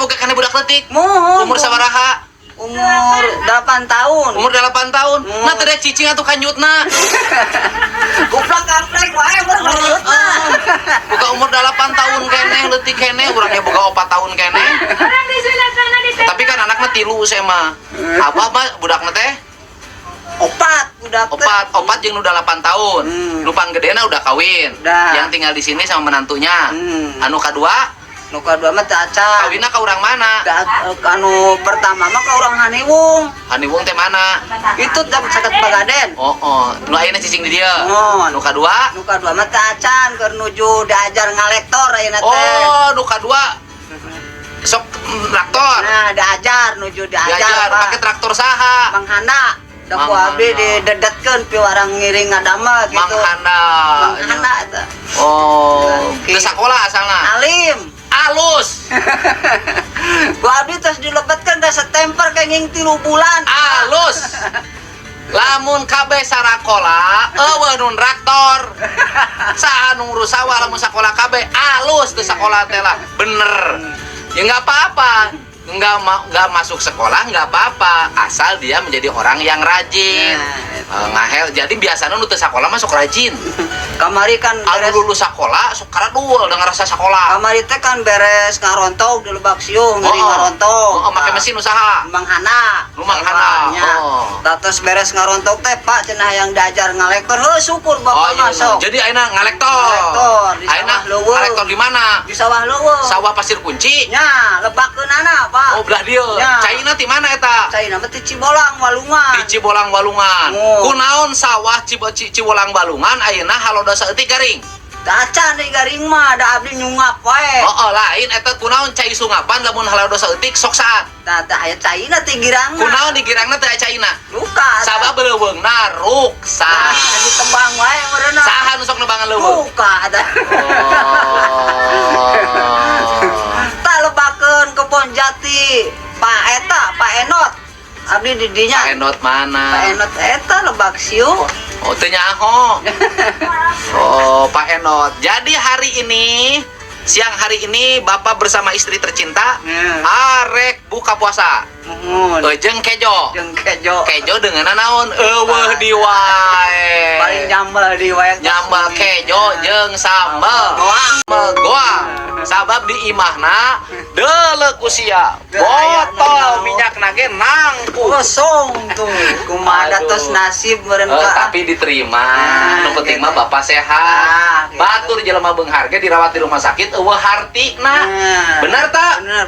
boga keneh budak leutik? Muhun. Umur sabaraha? Umur 8 tahun. Umur 8 tahun. Nah, teu cicing atuh kanjutna. Kuplak kaplek wae mah kanjutna. Buka umur 8 tahun keneh, leutik keneh, urang ge boga 4 tahun keneh. Orang disunatan di Tapi kan anaknya tilu saya mah. Abah mah budakna teh Opat budak teh. Opat, opat jeung nu 8 tahun. Nu panggedena udah kawin. Udah. Yang tinggal di sini sama menantunya. Anu kadua? Nu kadua mah teu acan. Kawinna ka urang mana? Anu pertama mah ka urang Haniwung. Haniwung teh mana? Itu teh saket Pagaden. Oh. Nu ayeuna cicing di dieu. Muhun. Nu kadua? Nu kadua mah teu acan, keur nuju diajar ngalektor ayeuna teh. Oh, nu kadua sok traktor. Nah, diajar, nuju diajar, Diajar Pak. Pakai traktor saha? Mang Handa. Da Mang ku abdi Handa. didedetkeun piwarang ngiring ngadamel gitu. Mang Handa. Mang Handa eta. Oh, Oke. ke sekolah asalna. Alim. Alus. Ku abdi terus dilebetkeun da setemper kenging 3 bulan. Alus. Lamun kabeh sarakola, euweuh nu traktor. Saha nu ngurus sawah lamun sakola kabeh? Alus teu sakola teh lah. Bener. Ya nggak apa-apa. Nggak masuk sekolah nggak apa-apa, asal dia menjadi orang yang rajin. Nah, Eh, ngahel. Jadi biasanya nu teu sakola masuk rajin. Kamari kan Anu beres lulus sekolah sok karadul da ngarasa sekolah. Kamari teh kan beres ngarontog di Lebak Siung, ngiring Oh, ngarontog. oh, make mesin usaha. Mang Hana. Nu Mang Hana, Nya. oh. Tah, terus beres ngarontog teh, Pak, cenah yang diajar ngalektor. Heuh, syukur Oh, Bapak iya. masuk. Jadi ayeuna ngalektor. Ngalektor, di Ayeuna sawah leuweung. Ngalektor di mana? Di sawah leuweung. Sawah Pasir Kunci. Nya, lebakeunana, Pak. Oh, belah dieu. Ya. Caina ti mana eta? Caina mah ti Cibolang Walungan. Di Cibolang Walungan. Oh. Kunaon sawah Cibolang Walungan ayeuna halodo saeutik garing? Acan deui garing mah, da abdi nyungap wae. Oh, lain eta, kunaon cai sungapan lamun halodo saeutik sok saat? Tah, tah aya caina ti girangna. Kunaon di girangna teh aya caina? Luka. Sabab leuweungna ruksak. Nah, ditebang wae meureunna. Saha nu sok nebangan leuweung? Luka tah. Oh. Tah, lebakeun kebon jati. Pak eta, Pak Enot. Abdi di dinya. Pak Enot mana? Pak Enot eta Lebak Siu. Oh, teu nyaho. Oh, Pak Enot. Jadi hari ini, siang hari ini Bapak bersama istri tercinta arek buka puasa. Muhun. Jeung kejo. Jeung kejo. Kejo dengan naon? Euweuh di wae. Paling nyambel di wae. Nyambel kejo jeung sambel. Goang. Sambel goang. Sabab di imahna deuleu ku sia. Botol minyak ge nangkut. Kosong tuh. Kumaha Aduh. tos nasib meureun Eh, ka. tapi diterima. Nah, Nu penting gitu. mah bapak sehat. Ah, gitu. Batur jelema beunghar ge dirawat di rumah sakit euweuh hartina. Nah. Benar tak? Bener.